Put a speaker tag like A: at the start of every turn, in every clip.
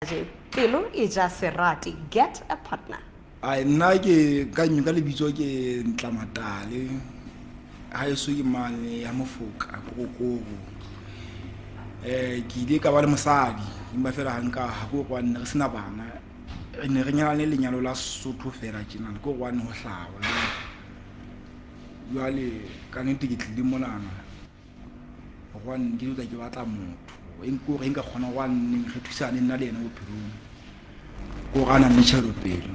A: Kajeno pelo e ja serati, get a partner.
B: Ai nna ke ka ka lebitso ke Ntlamatale haeso ke mane ya Mofoka Korokoro. Ke ile ka ba le mosadi empa fela ha nka ha ko gwane re sena bana. Re ne re nyalane lenyalo la Sesotho fela tjena ko gwane ho hlaba. Jwale ka nnete ke tlile monana gobane ke tla ke batla motho e nkore nka kgona go nneng re thusane nna le yena bophelong ko ga nang le tjhelopele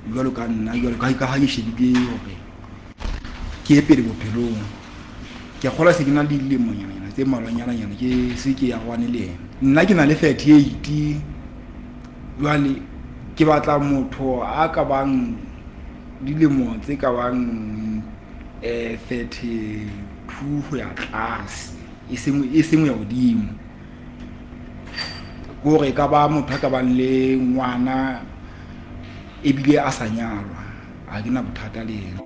B: jwalo ka nna jwalo ka ka ha ke shebile hore ke ye pele bophelong. Ke kgolwa se ke na le dilemonyana tse mmalwanyana ke se ke ya gwane le yena. Nna ke na le 38 jwale ke batla motho a ka bang dilemo tse ka bang 32 ho ya tlase, e seng ho ya hodimo. Ke hore e ka ba motho a ka bang le ngwana ebile a sa nyalwa, ha ke na bothata le yena.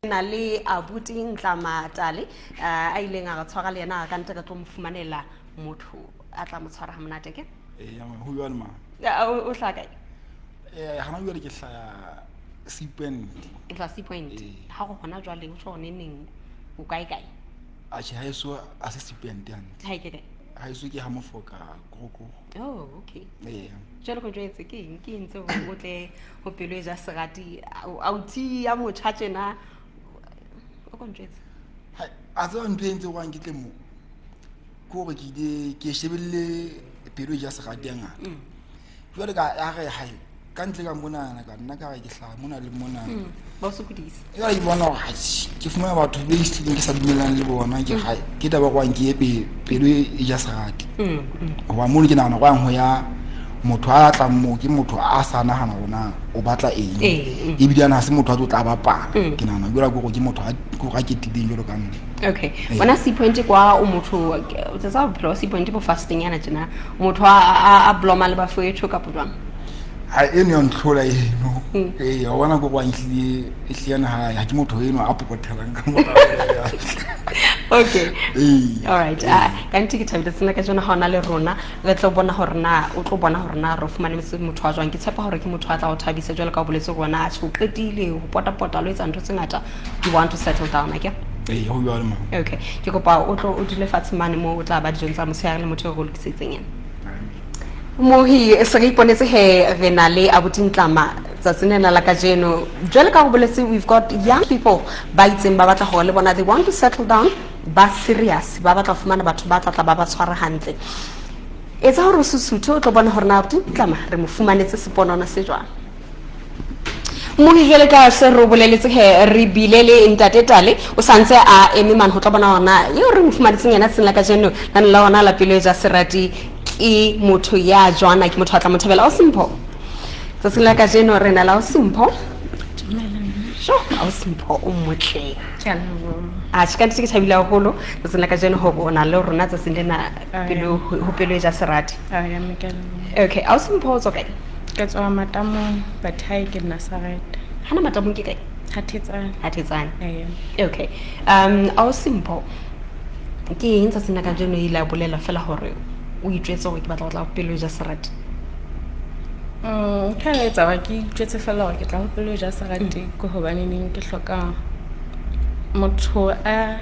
A: Na le abuti Ntlamatale a ileng a re tshwara le yena ka ntle re tlo mo fumanela motho a tla mo tshwara ha monate ke.
B: Eya ho jwalo ma.
A: O hlaha kae?
B: Hana jwale ke hlaya Sea Point.
A: O hlaha Sea Point. Ha go hona jwale o tjho neng o kae kae?
B: Atjhe haeso a se Sea Point hantle.
A: Ha ke kae?
B: Haeso ke ha Mofoka Korokoro.
A: Oh okay.
B: Eya.
A: Jwale go jwetse ke eng ke eng tseo o tle ho pelo e ja serati auti ya motjha tjena o ko ntjwetse?
B: A tseba ntho e entse gore ke tle mo ke gore ke ile ke shebelle pelo e ja serati ya ngata. Jwale ka ya re hai ka ntle ka monana ka nna ka re ke hlaha mona le mona.
A: Ba o sokodisa.
B: Jwale ke bona hore atjhe ke fumana batho be ehlileng ke sa dumellang le bona ke hai ke taba gore ke ye pelo e ja serati. Hoba mono ke nahana gore ho ya motho a tlang moo ke motho a sa nahana hore na o batla eng. Ebile ana ha se motho a tlo tla bapala. Ke nahana jwale ke hore ke motho a ke hore a ketileng jwalo ka nna.
A: Okay. Bona Sea Point kwa o motho o tsa bophelo ba Sea Point bo fasting yana tjena. Motho a bloma le bafowetho kapo jwang?
B: Ha eno ya ntlhola eno. Ee, wa bona ke gore ehlile ehlile ha ke motho eno a pokothelang ka morao.
A: Okay.
B: Ee.
A: All right. Ka nnete ke thabile tsena ka jeno ha ona le rona re tlo bona hore na o tlo bona hore na re fumane motho wa jwang. Ke tshepa hore ke motho a tla o thabisa jwalo ka o boletse hore wena a tjho qetile ho pota-pota lo etsa ntho tse ngata. You want to settle down akere?
B: Ee, ho jwalo ma.
A: Okay. Ke kopa o tlo o dule fatshe mane moo o tla ba dijong tsa motshehare le motho eo re o lokisetseng yena. Mohi se re iponetse he re na le abuti Ntlama tsatsing lena la kajeno. Jwale ka ho boletse we've got young people ba itseng ba batla hore le bona they want to settle down, ba serious, ba batla ho fumana batho ba tla tla ba ba tshware hantle. Etsa hore o susuthe o tlo bona hore na abuti Ntlama re mo fumanetse seponono se jwang. Mohi jwale ka se re o boleletse he re bile le ntate Tale o santse a eme mane ho tla bona hore na eo re mo fumanetseng yena tsatsing la kajeno lane la ona la pelo e ja serati ke motho ya jwana, ke motho a tla mo thabela. Ausi Mpho, tsatsing la kajeno re na le Ausi Mpho. Sho, Ausi Mpho o motle. Atjhe, ka nnete ke thabile haholo tsatsing la kajeno hore o na le rona tsatsing lena pelo ho pelo e ja serati. Okay, Ausi Mpho o tswa kae?
C: Ke tswa Matamong, but hae ke Nazareth.
A: Hana Matamong ke kae?
C: Ha Thetsane.
A: Ha Thetsane.
C: Ee.
A: Okay. Ausi Mpho, ke eng tsatsing la kajeno e ile a bolela fela hore o itjwetse hore ke batla ho tla ho pelo e ja serati?
C: Ntho e etsa hore ke itjwetse fela hore ke tla ho pelo e ja serati ke hobaneneng ke hloka motho a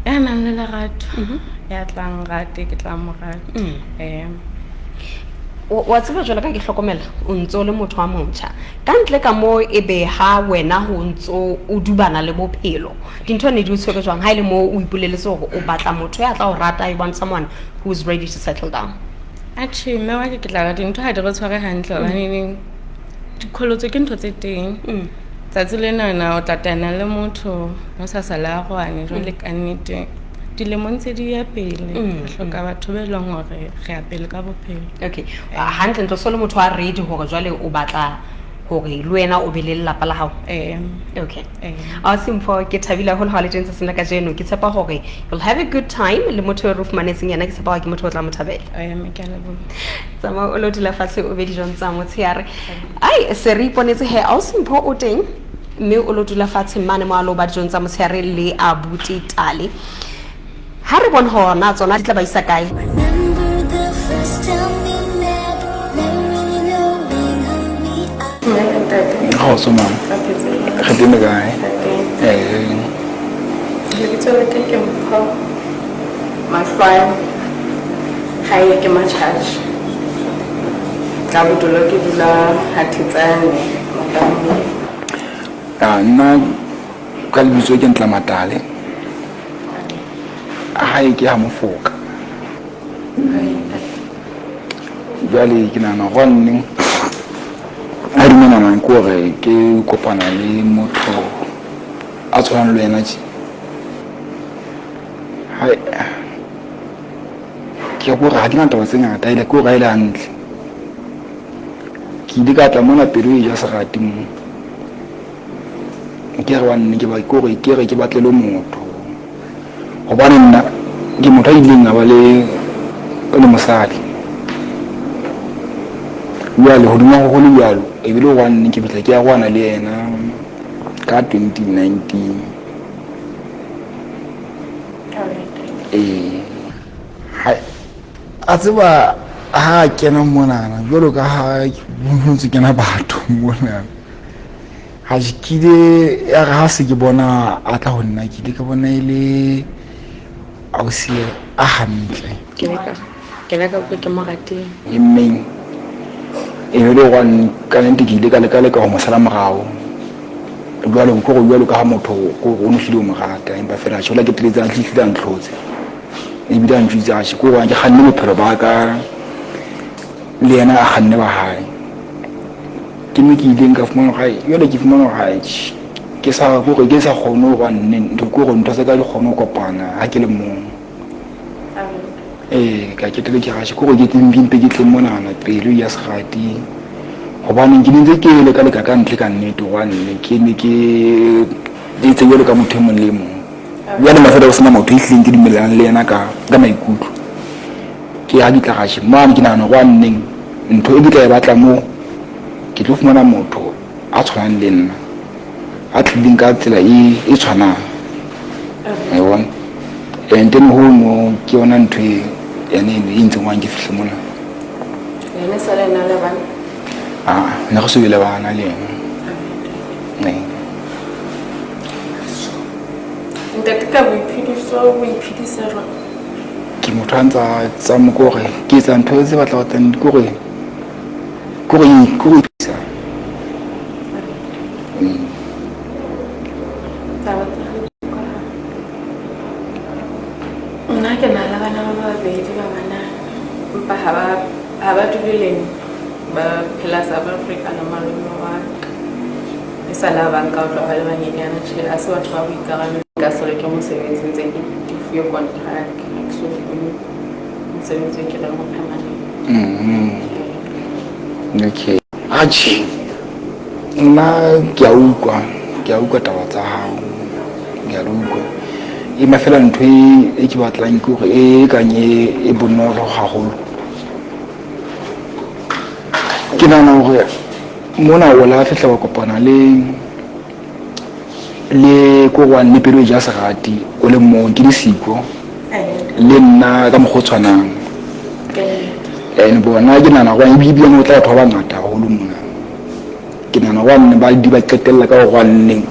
C: ya nang le lerato, ya tlang rate, ke tla mo rata.
A: Wa tseba jwalo ka ke hlokomela o ntso le motho wa motjha ka ntle ka moo e be ha wena ho ntso o dubana le bophelo dintho ne di o tshwere jwang ha e le moo o ipoleletse hore o batla motho ya tla o rata, you want someone who is ready to settle down?
C: Atjhe, mme wa ka ke tla re dintho ha di re tshware hantle hobaneneng diqholotso ke ntho tse teng. Tsatsi lenana o tla tana le motho ho sa sa le arohane jwale ka nnete dilemong tse di ya pele re hloka batho be leng hore re ya pele ka bophelo.
A: Okay, hantle ntlo so le motho a ready hore jwale o batla hore le wena o be le lelapa la hao? Okay. Ausi Mpho, ke thabile haholo ha le teng tsatsing la kajeno. Ke tshepa hore you'll have a good time le motho e re o fumanetseng yena. Ke tshepa hore ke motho o tla mo thabela.
C: Ee, ke a leboha.
A: Tsamaya o lo dula fatshe o be dijong tsa motshehare. Ai, se re iponetse he Ausi Mpho o teng mme o lo dula fatshe mane mo a lo ba dijong tsa motshehare le abuti Tale. Ha re bone hore na tsona di tla ba isa kae.
D: First time we met, never really knowing who we are.
C: Dumela ntate.
B: Kgotso mama.
C: Ka phetse jwang?
B: Re teng le kae?
C: Ka teng.
B: Ee.
C: Lebitso la ka ke Mpho Mahlwane. Hae ke Matjhatjha. Ka bodulo ke dula Hathetsane, Matamong.
B: Ah, nna ka lebitso ke Ntla Matale. Hae ke ha Mofoka. Jwale ke nahana hore neng ha di monana ke hore ke kopana le motho a tshwanang le wena tje. Hai, ke hore ha ke na taba tse ngata, ele ke hore ha ele hantle. Ke ile ka tla mona pelo e ja serati mo. Ke re wa nne ke ba ke hore ke re ke batlele motho. Hobane nna ke motho a ileng a ba le mosadi. Jwale hodima ho le jwalo, ebile wa nne ke fihla ke arohana le yena ka 2019. Ee. Hai, a tseba ha a kena monana jwalo ka ha ho ntse kena batho monana. Ha ke ile ya re ha se ke bona a tla ho nna, ke ile ka bona e le ausi a hantle.
C: Ke ile ka utlwa ke mo ratile.
B: E mmeng e be le hore ka nnete ke ile ka leka leka ho mo sala morao. Jwale ke hore jwalo ka ha motho ko o no hlile o mo rata, empa feela tjhe, o la ke teletse a hlile a ntlhotse. Ebile a ntjwetsa atjhe, ke hore ke kganne bophelo ba ka le yena a kganne ba hae. Ke mme ke ileng ka fumana hore jwale ke fumana hore atjhe, ke sa hore ke sa kgone ho ba nne ntho, ke hore ntho tsa ka di kgone ho kopana ha ke le mong. Ee, ka ketele ke ratjhe, ke hore ke mpe ke tle monana pelo ya serati. Hobane ke ne ntse ke leka leka ka ntle ka nnete, hobane ke ne ke etse jwalo ka motho e mong le e mong. Jwale mafela ho sena motho e hlileng ke dumellanang le yena ka maikutlo. Ke ha ke tla ratjhe, mane ke nahana hore neng ntho e ke tla e batla moo, ke tlo fumana motho a tshwanang le nna, a tlileng ka tsela e tshwanang. Wa bona? And then ho no ke yona ntho e yane e entseng hore ke fihle mona.
C: Yena sa le na le bana?
B: Ah, ne re so be le bana le yena. Nee.
C: Ntate ka boiphediso, o iphedisa jwang?
B: Ke motho a ntsa tsa mo ke hore ke etsa ntho tse batla ho teng, ke hore ke hore ke hore iphedisa.
C: Taba tsa hao di kwa. Nna ke na le bana ba babedi ba banana, empa ha ba dule le nna. Ba phela South Africa le malome wa ka. E sa le ha ba nka ho tloha ba le banyenyane tjhe, ha se batho ba boikarabelo. Ka se re ke mosebetsi ntse ke fuwe contract, ha ke so fuwe mosebetsi o ke reng o permanent.
B: Okay. Atjhe, nna ke a utlwa, ke a utlwa taba tsa hao. Ke a di utlwa. Empa feela ntho e ke batlang ke hore e kang e bonolo haholo. Ke nahana hore mona o la fihla wa kopana le ko wa nne pelo e ja serati o le mong ke le siko le nna ka mokgwa o tshwanang. And bona ke nahana hore ebile o tla batho ba bangata haholo mona. Ke nahana hore nne ba di ba qetella ka hore nne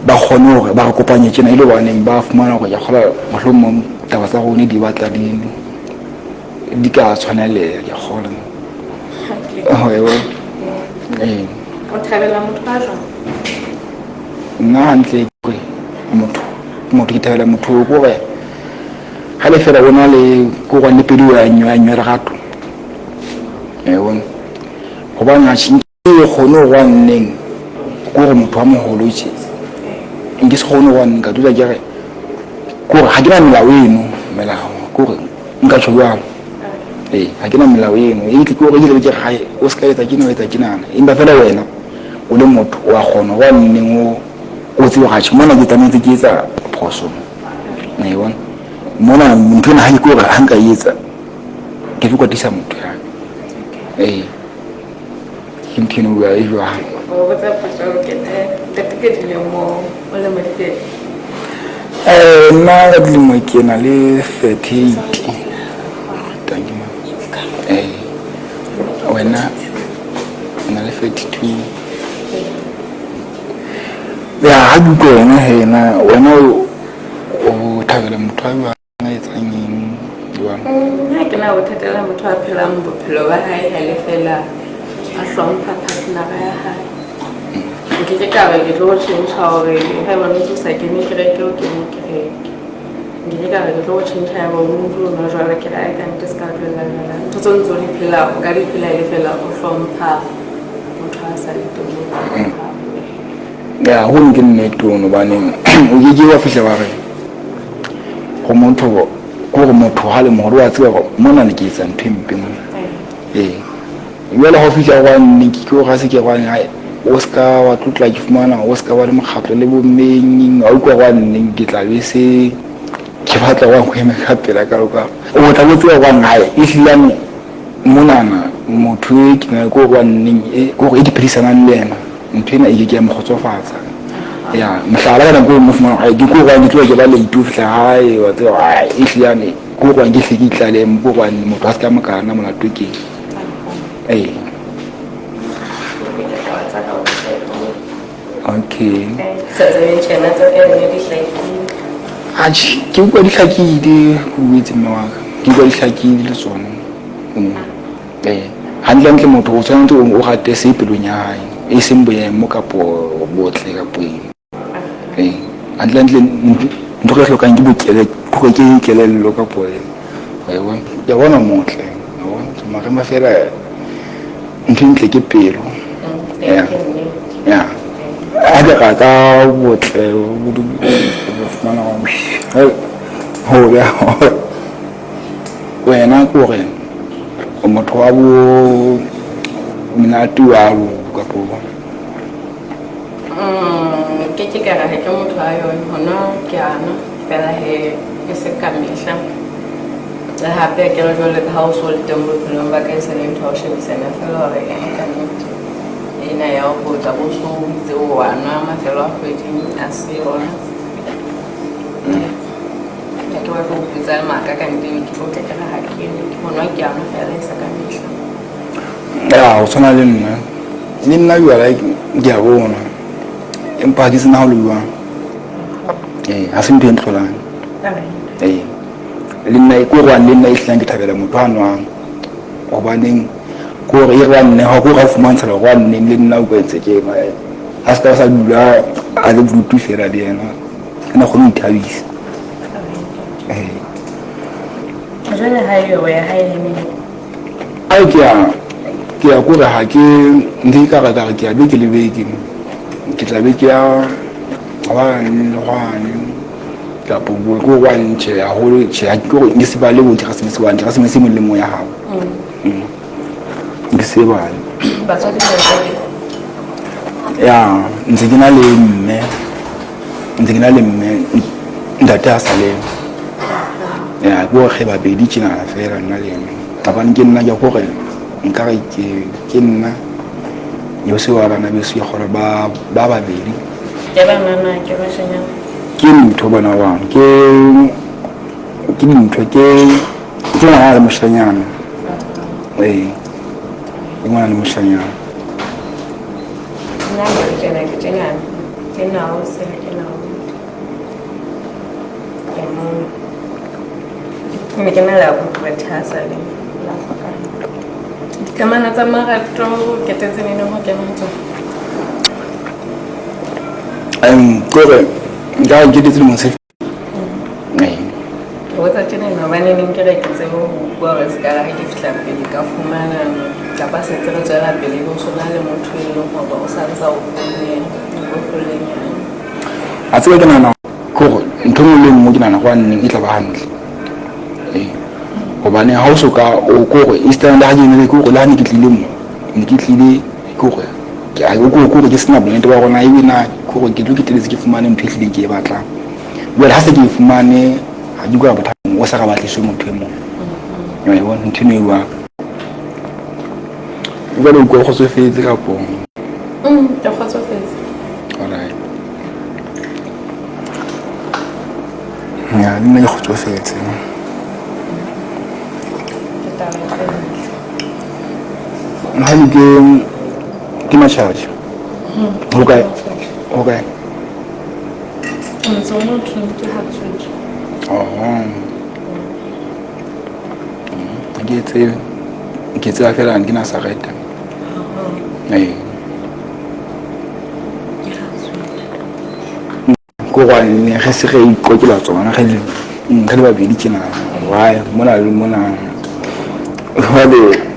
B: ba kgone hore ba re kopanye tjena e le hobaneng ba fumana hore ke kgola mohlomong taba tsa rona di batla di ka tshwaneleha, ke a kgolwa. Oh, ewe. Ee.
C: O thabela motho a jwang?
B: Nna hantle ke motho, motho ke thabela motho ko hore ha le fela o na le ko hore le pelo ya nyo ya nyo lerato. Ewe. Hobane ha ke kgone hore nneng ko hore motho wa moholo tje. Nke se kgone hore nka dula ke re ko hore ha ke na melao eno, melao ko hore nka tjho jwalo. Ee, ha ke na melao eno. E tle ke hore ke tlabe ke re hae o ska etsa tjena, o etsa tjenana. Empa feela wena o le motho wa kgona hore nneng o tsebe hore atjhe mona ke tlamehetse ke etsa phoso. Wa bona? Mona ntho ena ha ke hore ha nka e etsa ke tlo kwatisa motho ya. Ee. Ke ntho eno e jwalo.
C: O botsa potso ke ntate ke dilemo o le mo di
B: Nna ka dilemo ke na le 38. Thank you. Wena o na le 32. Ya, ha ke utlwa wena he na wena o thabela motho a jwang, a etsang eng jwang?
C: Ha ke na bothata le motho a phelang bophelo ba hae ha le fela a hlompha partnera ya hae. Nke ke ka re ke tlo tjhentjha hore haeba o ntso sa kene kereke, o kene kereke. Nke ke ka re ke tlo tjhentjha haeba o ntso o nwa jwala, ke re ae kannete se ka tlohella jwala. Ntho tseo ntso di phela, o ka di phela e le fela o hlompha motho a sa le teng bophelong ba hao.
B: Ya, hono ke nnete ono, hobaneng o ke ke wa fihla wa re go motho, kore motho ha le moholo wa tseba hore mona ne ke etsa ntho e mpe mona. Ee, jwale ha o fihla gwane ke ke gore ha se ke gwane hai o ska wa tlotla ke fumana o ska ba le mokgatlo le bommeng, wa utlwa gwane ke tla be se ke batla gwa go eme ka pela ka ka o tla bo tseba gwane hai e hlilane monana motho e ke na ko gwaneng e gore e ke phedisanang le ena ntho ena e ke ke ya mo kgotsofatsa. Ya, mohlala ka nako e nngwe o fumana hore ke ko gwane ke tloha ke ba late ho fihla hae, wa tseba hore e hlilane ko gwane ke hle ke itlalehe ko gwane motho a se ka mokana molato ke eng. Ee. Okay. Atjhe, ke utlwa di hlakile, ke boetse mme wa ka. Ke utlwa di hlakile le tsona. Ee, hantlentle motho o tshwanetse o rate se pelong ya hae, e seng boemo kapo botle kapo eng. Ee, hantlentle ntho re hlokang ke bokele, ke kelello kapo eng. Wa e bona? Ke a bona motle, wa bona? Mara empa feela ntho e ntle ke pelo. Ya. Ya. Ha ke rata botle, o fumana hore ho ya wena ke hore o motho wa bo monate jwalo kapo.
C: Ke ke ka re ha ke motho wa yone, hona ke a nwa fela he e se ka mehla. Le hape akere jwale ka ha o so le teng bophelong ba ka, e se le ntho ya ho shebisana fela hore ka nnete ena ya ho tla bo so o itse o wa nwa mafelo a kgwedi a se yona. Ha ke batle ho botsa maka ka nnete, ke tlo tla ke re ha ke nwe, ke ho nwa ke a nwa fela e se ka mehla.
B: Ya, o tshwana le nna. Le nna jwala ke a bona. Empa ha ke sena ho le jwang. Ee, ha se ntho e ntlholang. Ee. Le nna ke gore le nna e hlileng ke thabela motho a nwang. Hobaneng ke gore e re wa nne ha ke gore ha o fumantsha hore wa nneng le nna o ntse ke ema. Ha se ka sa dula a le bodutu fela le yena. Ena kgone ho ithabisa. Ee.
C: Jwale ha ebe o ya hae le neng?
B: Ai ke ya ke ya kore ha ke nke ka re ka re ke ya beke le beke. Ke tla be ke ya hwane le hwane kapo ko hwane tjhe haholo tjhe ha ke gore nke se bale bo Keresemese hobane Keresemese e mong le mong ya hao. Nke se bale.
C: Batswadi ba kae?
B: Ya, ntse ke na le mme, ntse ke na le mme, ntate a sa le. Ya, ke gore babedi tjenana fela nna le ena. Hobane ke nna ke gore nka re ke nna yo se wa bana beso ke kgona ba ba babedi.
C: Ke banana, ke bashanyana.
B: Ke ntho bana bang, ke dintho ke ngwana le moshanyana. Ee, ke ngwana le moshanyana.
C: Nna ke tjena ke tjena ke nao se ke nao. Ke mong. Mme ke na le abuti ba thasa le la hlokana. Dikamano tsa marato ketetse neng ho kena ho tsona?
B: Kore nka re nketetse lemong se. Ee.
C: Ke botsa tjena hobane neng ke re ke tsebe ho bua hore se ka ha ke fihla pele ka fumana kapa se ntse re tswela pele bo sona le motho e leng hore o sa ntsa o founela nako e kgolo e nyane.
B: A tseba ke nahana kore ntho e nngwe le nngwe ke nahana gore neng e tla ba hantle. Ee. Hobane ha o so ka o kore esitana le ha ke ne ke gore le ha ne ke tlile mo, ne ke tlile ke gore ke a o kore ke sena bonnete ba hore na ebe na kore ke tlo ke teletse ke fumane ntho e hlileng ke e batlang. Jwale ha se ke e fumane ha ke utlwa bothata o sa ka batliswe motho e mong. Wa e bona ntho eno e jwang. Jwale o utlwa o kgotsofetse kapo?
C: Ke kgotsofetse.
B: Alright. Ya, le nna ke kgotsofetse.
C: Ke taba e ntle.
B: Mahali ke ke Mashasha. Ho kae? Ho kae?
C: Motse o motho ke Hatshwethe.
B: Oh. Ha ke e tsebe. Ke tseba fela ke Nazareta. Ee.
C: Ke Hatshwethe.
B: Ko gwane ge se ge iqokela tsona ge le ge le babedi tjena. Why mona le mona. Jwale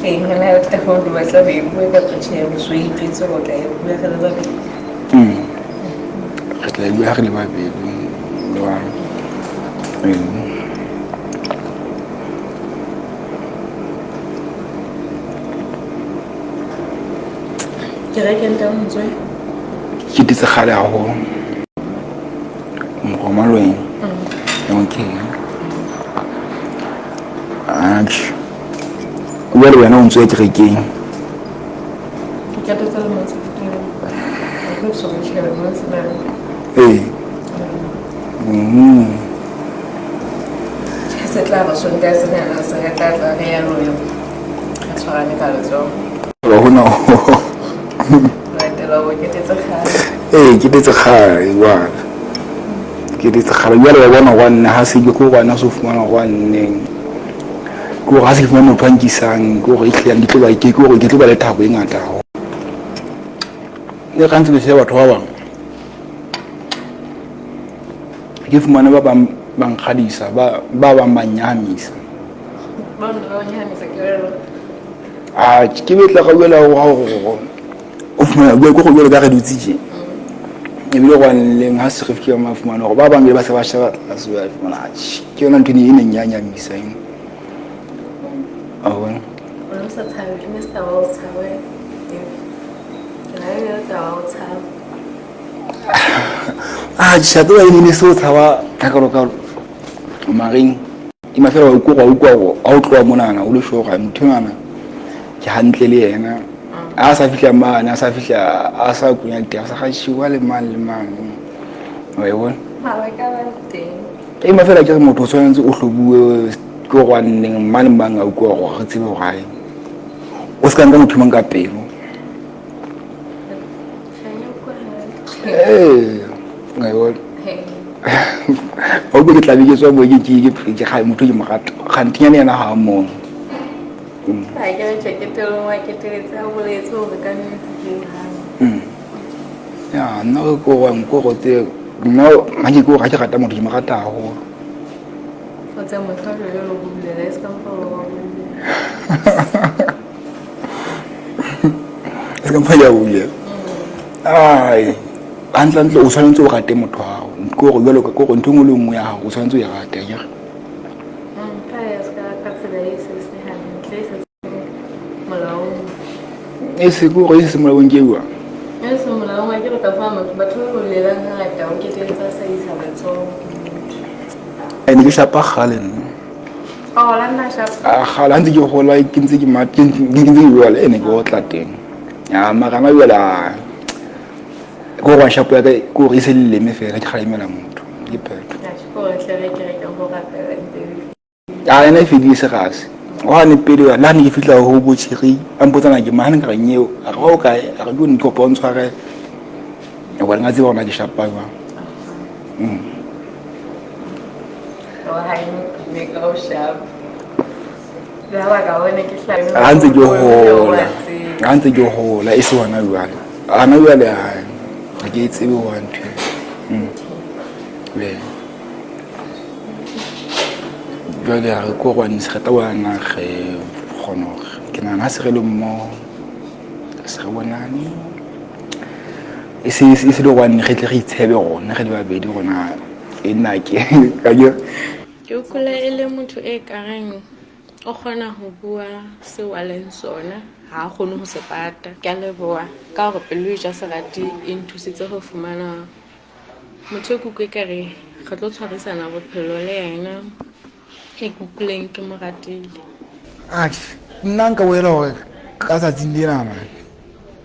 C: Ee, ho na le taba o batla ho e bua kapa tjhe, o so itjwetse hore o tla e bua re le babedi.
B: Re tla e bua re le babedi. Jwang? Ee.
C: Kerekeng ka motswe.
B: Ke tetse kgale haholo. Moromalweng. Okay. Atjhe. Jwale wena o ntso ya kerekeng.
C: Ke qetetse lemong se fetileng. Ha ke so re tjhe lemong sena.
B: Ee.
C: Se tla ba Sontaha sena se re tla tla re ya loya. Re tshwarane ka letsoho.
B: Ba hona.
C: Latela ho ketetse kgale.
B: Ee, ke tetse kgale jwale. Ke tetse kgale jwale wa bona gwa nna ha se ke ko gwana so fumana gwa nneng. Ke gore ha se ke fumana motho a nkisang, ke gore e hlile ke tlo ba ke gore ke tlo ba le thabo e ngata haholo. Le ga ntse ke sheba batho ba bang. Ke fumane ba bang ba nkgadisa, ba ba bang ba nyahamisa.
C: Ba ba nyahamisa ke rero.
B: Ah, ke betla ga buela go o fumana bua ko go jwalo ka re dutse tje. Ebile go leng ha se re fika ma fumana gore ba bang ba se ba sheba tlase ba fumana atjhe. Ke yona ntho e neng ya nyamisa eno. A bona.
C: O no sa tshabe, ke Mr. wa o tshaba. Ke na le taba o tshaba.
B: Ah, tšhato e ne se o tshaba ka kalo kalo. Mareng e mafela wa utlwa wa utlwa gore ha o tloha monana o le sure gore motho enwana ke hantle le yena. A sa fihla mane, a sa fihla a sa kunya ditaba sa gashiwa le mang le mang. Wa e bona?
C: Ha ba ka ba teng.
B: E mafela ke re motho o tshwanetse o hlobuwe ke gore wa nneng mang le mang a utlwa gore re tsebe gore ae. O se ka nka motho mang ka pelo. Ee, wa e bona? Wa utlwa ke tlabe ke tswa mo ke ke ke ke ga motho ke mo rata. Kgantinyane yena ha a mono.
C: Ha ke re tjhe ketelong wa keteletse a boletse hore ka nnete ke hang.
B: Ya, nna ke ko go ko go tse nna ha ke ko ga ke rata motho ke mo rata haholo.
C: O tsa motho a jwale lo bulela e se ka mpa wa bulela.
B: Se ka mpa ya bulela. Ai, hantle hantle o tshwanetse o rate motho wa hao. Ke gore jwalo ka ke gore ntho e nngwe le nngwe ya hao o tshwanetse o e rate akere.
C: Ka ya se ka ka tsela e se se hantle e se molaong.
B: E se ke gore e se molaong ke ua.
C: E se molaong a ke re ka fa motho batho ba bolelang hangata o keteletse a sa isa letsoho.
B: Ene ke shapa kgale nna.
C: Oh, la nna shapa.
B: A kgale ha ntse ke hola ke ntse ke mat ke ntse ke jwale ene ke otla teng. Ya mara na jwale a ke gore shapo ya ka ke gore e se leleme fela ke kgalemela motho ke phetho.
C: Ya ke gore tle re ke re ke go rapela ntse.
B: A ena e fedile se gase. Wa ne pele le ha ne ke fihla ho bo Tshiri a mpotsana ke mang ka re nyeo a re o kae a re ke ne ke kopa o ntshwarele. O bona nga tseba hore na ke shapa jwang.
C: O ha e me ka o shapa. Le ha ba ka bona ke hlabe.
B: Ha ntse ke hola. Ha ntse ke hola e se hona jwale. Hana jwale ha ke e tsebe ho ntho. Le. Jwale ha re ko gwane se re tla bona re kgona hore ke nahana ha se re le mmoho se re bonane. E se e se le gwane re tle re itshebe rona re le babedi rona e nna ke ka ke
C: Ke utlwile e le motho e kareng o kgona ho bua seo a leng sona, ha a kgone ho se pata. Ke a leboha ka hore pelo e ja serati e nthusitse ho fumana motho e ke utlwe ekare re tlo tshwarisana bophelo le yena, e ke utlwileng ke mo ratile.
B: Atjhe, nna nka bolela hore ka tsatsing lena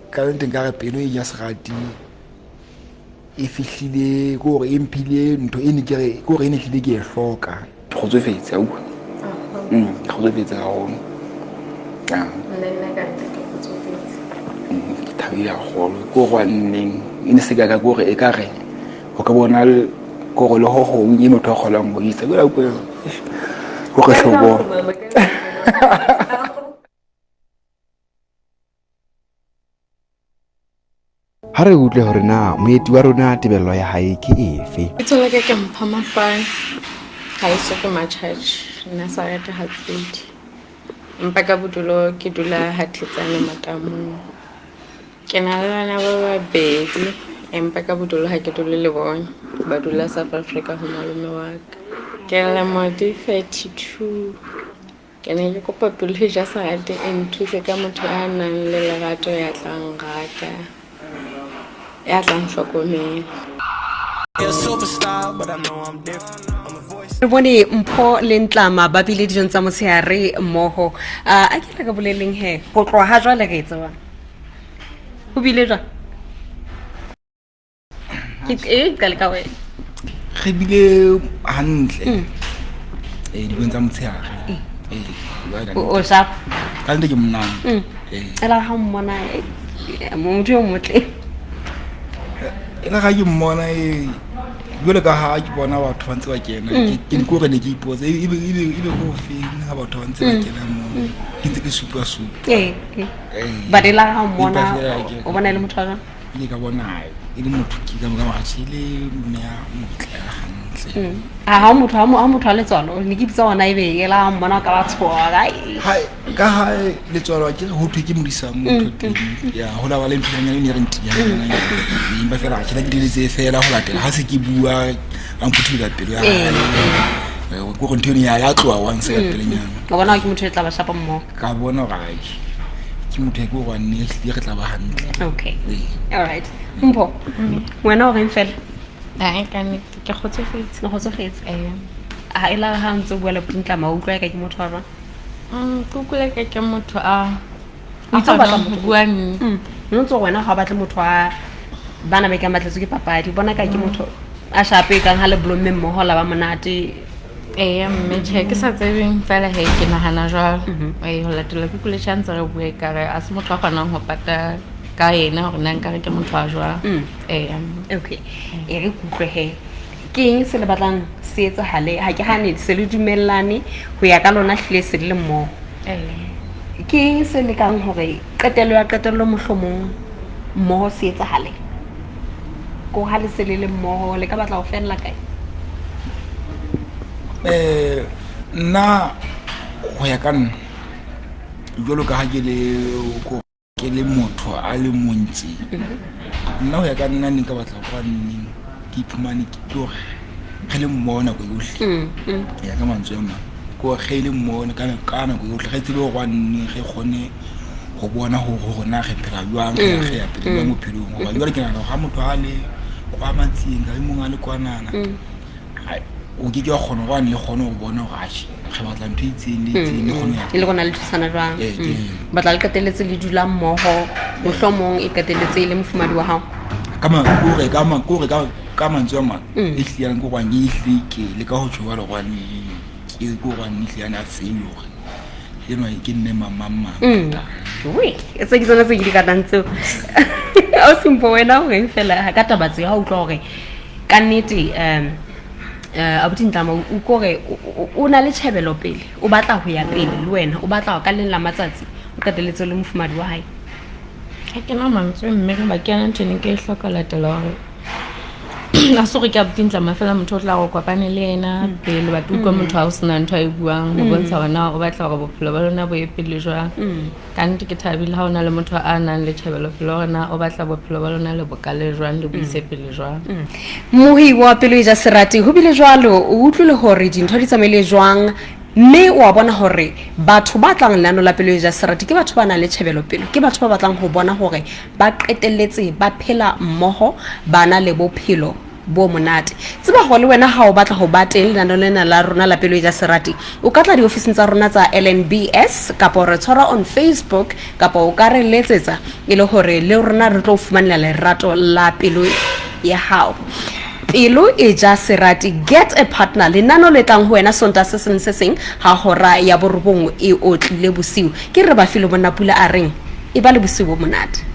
B: ka le teng ka re pelo e ja serati e fihlile ke hore e mphile ntho e ne ke re ke hore e ne hlile ke e hloka. kgotsofetse a utlwa. Ke kgotsofetse haholo. Ah.
C: Le nna ka nnete ke kgotsofetse.
B: Ke thabile haholo. Ke hore neng e ne se ka ka ke hore ekare o ka bona ke hore le ho hong e motho a kgonang ho etsa. Ke hore hlobo.
E: Ha re utlwe hore na moeti wa rona tebello ya hae ke efe.
C: Lebitso la ka ke Mpho Mahlwane. Haeso ke Matjhatjhe, Nazareth Hatswedi. Empa ka bodulo ke dula Hathetsane Matamong. Ke na le bana ba babedi empa ka bodulo ha ke dule le bona. Ba dula South Africa ho malome wa ka. Ke lemo di 32. Ke ne ke kopa pelo e ja serati e nthuse ka motho a nang le lerato ya tlang rata, ya tlang hlokomela.
A: Re bone Mpho le Ntlama ba bile dijong tsa motshehare mmoho. A ke re ka boleleng he, ho tloha ha jwale re e tsebang. Ho bile jwang? Ke e qale ka wena.
B: Re bile hantle. Eh dibeng tsa motshehare. Eh
A: O sharp.
B: Ka nnete ke monate. Eh.
A: Ela ha mmona motho yo motle.
B: E le ga ke mmona e jwale ka ha ke bona batho ba ntse ba kena ke ne ke hore ne ke ipotsa ebe ko feng ha batho ba ntse ba kena moo ke ntse ke supa supa.
A: Eh. But ela ha mmona o bona e le motho wa jwang?
B: Ke ka bona e le motho ke ka ka matjhe le mme ya motle hantle.
A: Ha motho ha motho a letswalo ne ke bitsa ona ebe e la mmona ka ba tshoha
B: ha ka ha letswalo ke ho thwe ke modisa motho teng ya ho la ba le ntho nyane ne re ntinyana empa fela ke la ke diletse fela ho latela ha se ke bua a mphuthula pelo ya hae ko go ntho ya ya tloa once ya pelenyana
A: ka bona ke motho e tla ba shapa mmoho
B: ka bona gore ke motho e ke gore nne ehlile re tla ba hantle.
A: Okay, all right. Mpho, wena o reng fela?
C: Ai, ka nnete ke kgotsofetse.
A: O kgotsofetse?
C: Ee.
A: Ha e la ha ntse o bua le Ntlama o utlwa eka ke motho wa jwang?
C: Ke utlwile ka ke motho a
A: O itse o batla
C: kgonang ho
A: motho
C: bua nnete.
A: O ntse wena ha o batle motho a bana ba ikang ba tletswe ke papadi, o bona ka ke motho a shape kang ha le blomme mmoho la ba monate.
C: Eya mme tjhe ke sa tsebeng fela he ke nahana jwalo. Ee, ho latela ke utlwile tjhe ha ntse re bua ekare a se motho a kgonang ho pata ka yena hore na nkare ke motho wa jwang. Eya.
A: Okay, e re kutlwe he, ke eng se le batlang se etsahale? Ha ke hane se le dumellane ho ya ka lona hlile se le mmoho.
C: Ee.
A: Ke eng se lekang hore qetello ya qetello mohlomong mmoho se etsahale? Ko ha le se le le mmoho le ka batla ho fella kae?
B: Nna ho ya ka nna jwalo ka ha ke le ke le motho a le mong tje. Nna ho ya ka nna ne nka batla go neng ke iphumane ke hore re le mmoho nako yohle. Ya ka mantswe a mang ke hore re le mmoho ka nako yohle re tsebe hore nne re kgone ho bona hore rona re phela jwang re ya pele jwang bophelong. Hoba jwale ke nahana hore ha motho a le kwa matsieng ka e mong a le kwanana o ke ke wa kgona hore le kgone ho bona hore atjhe re batla ntho e itseng le itseng le kgone
A: e le rona le thusana jwang. Batla le qetelletse le dula mmoho, mohlomong e qetelletse e le mofumadi wa hao.
B: Ka ma kore ka ma kore ka ka mantswe a mang e hliyang ke hobane e hlile ke le ka ho tjho jwalo hobane ke ke hobane e hliyang a tsebe hore enwa ke mme mang mang mang.
A: Oi, e se ke tsona tse ke di ratang tseo. O Simpho wena o reng fela ka taba tseo ha utlwa hore ka nnete abuti Ntlama o kore o na le tjhebelo pele, o batla ho ya pele le wena, o batla ka leng la matsatsi o qetelletse le mofumadi wa hae.
C: Ha ke na mantswe mme hoba ke yona ntho e neng ke e hloka latela hore a se hore ke abuti Ntlama fela motho o tla re o kopane le yena pele batho utlwa motho ha o sena ntho a e buang ho bontsha hore na o batla hore bophelo ba lona bo ye pele jwang. Ka nnete ke thabile ha o na le motho a nang le tjhebelopele hore na o batla bophelo ba lona le bokale jwang le bo ise pele jwang.
A: Mohi wa pelo e ja serati ho bile jwalo o utlwile hore dintho di tsamaile jwang mme wa bona hore batho ba tlang leano la pelo e ja serati ke batho ba nang le tjhebelopele, ke batho ba batlang ho bona hore ba qetelletse ba phela mmoho ba na le bophelo bo monate. Tseba hore le wena ha o batla ho ba teng lenaneo lena la rona la pelo e ja serati, o ka tla diofising tsa rona tsa LNBS kapa re tshwara on Facebook kapa o ka re letsetsa e le hore le rona re tlo fumanela lerato la pelo ya hao. Pelo e ja serati, Get a Partner, lenano le tlang ho wena Sontaha se seng le se seng ha hora ya borobong e otlile bosiu. Ke re Bafile Monnapula a reng, E ba le bosiu bo monate.